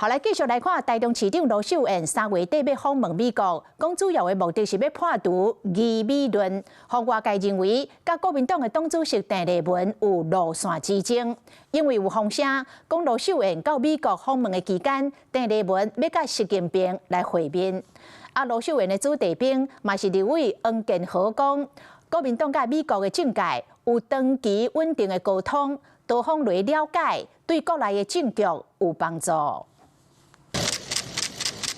好，來繼續來看台中市長盧秀燕3月底欲訪問美國，講主要的目的是欲破除疑美論，予外界認為佮國民黨的黨主席鄭麗文有路線之爭，因為有風聲講盧秀燕到美國訪問的期間，鄭麗文欲佮習近平來會面。啊，盧秀燕的子弟兵嘛是立委黃健和講，國民黨佮美國的政界有長期穩定的溝通，多方來了解，對國內的政局有幫助。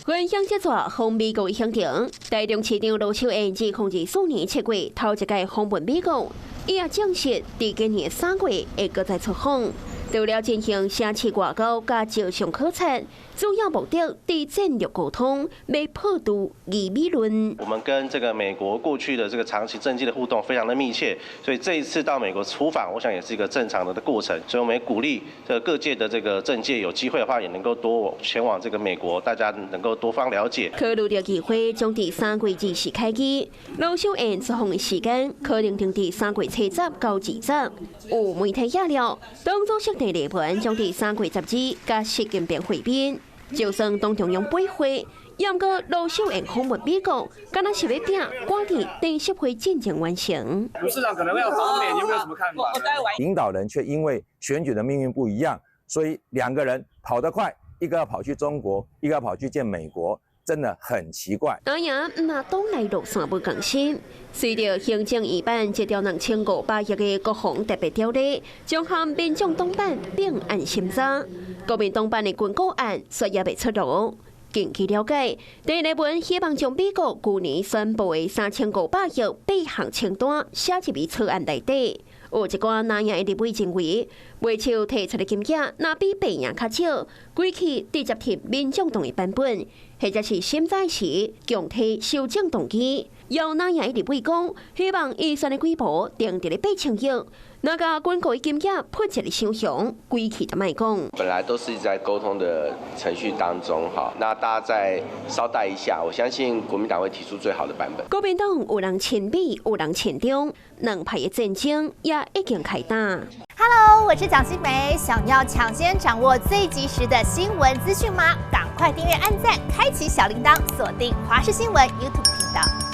分享這逝訪美國的行程，台中市長盧秀燕2024年7月頭一擺訪問美國，伊也證實佇今年3月會閣再出訪。除了進行城市外交佮招商考察，主要目的佇戰略溝通，欲破除疑美論。我們跟這個美國過去的這個長期政經的互動非常的密切，所以這一次到美國出訪，我想也是一個正常的過程。所以我們也鼓勵這個各界的這個政界有機會的話，也能夠多前往這個美國，大家能夠多方了解。考慮著議會將佇3月20開議，盧秀燕出訪的時間可能定佇3月初10到20。有媒體爆料，黨主席鄭麗文將佇3月12佮習近平會面，就算黨中央背會，毋過盧秀燕訪問美國，敢若是欲拼趕佇鄭習會進前完成。吳市長可能要訪美，你有沒有什麼看法？領導人卻因為選舉的命運不一樣，所以兩個人跑得快，一個要跑去中國，一個要跑去見美國。真的很奇怪。當然，若黨內路線無仝心，隨著行政院版這條2500億的國防特別條例，將和民眾黨版並案審查，國民黨版的軍購案煞猶未出爐。根據了解，鄭麗文希望將美國舊年宣布的3500億八項清單寫入去草案內底。有一寡藍營的立委認為，袂手提出的金額若比白營較少，規氣直接貼民眾黨的版本，或者是審查時強提修正動機。有藍營的立委講，希望預算的規模定佇咧8000億，若共軍購的金額噴一个傷雄，規氣就莫講。本來都是在溝通的程序當中，哈，那大家再稍待一下，我相信國民黨會提出最好的版本。國民黨有人親美，有人親中，兩派的戰爭也已經開打。 Hello，我是蔣新梅，想要搶先掌握最及時的新聞資訊嗎？趕快訂閱、按讚、開啟小鈴鐺，鎖定華視新聞 YouTube 頻道。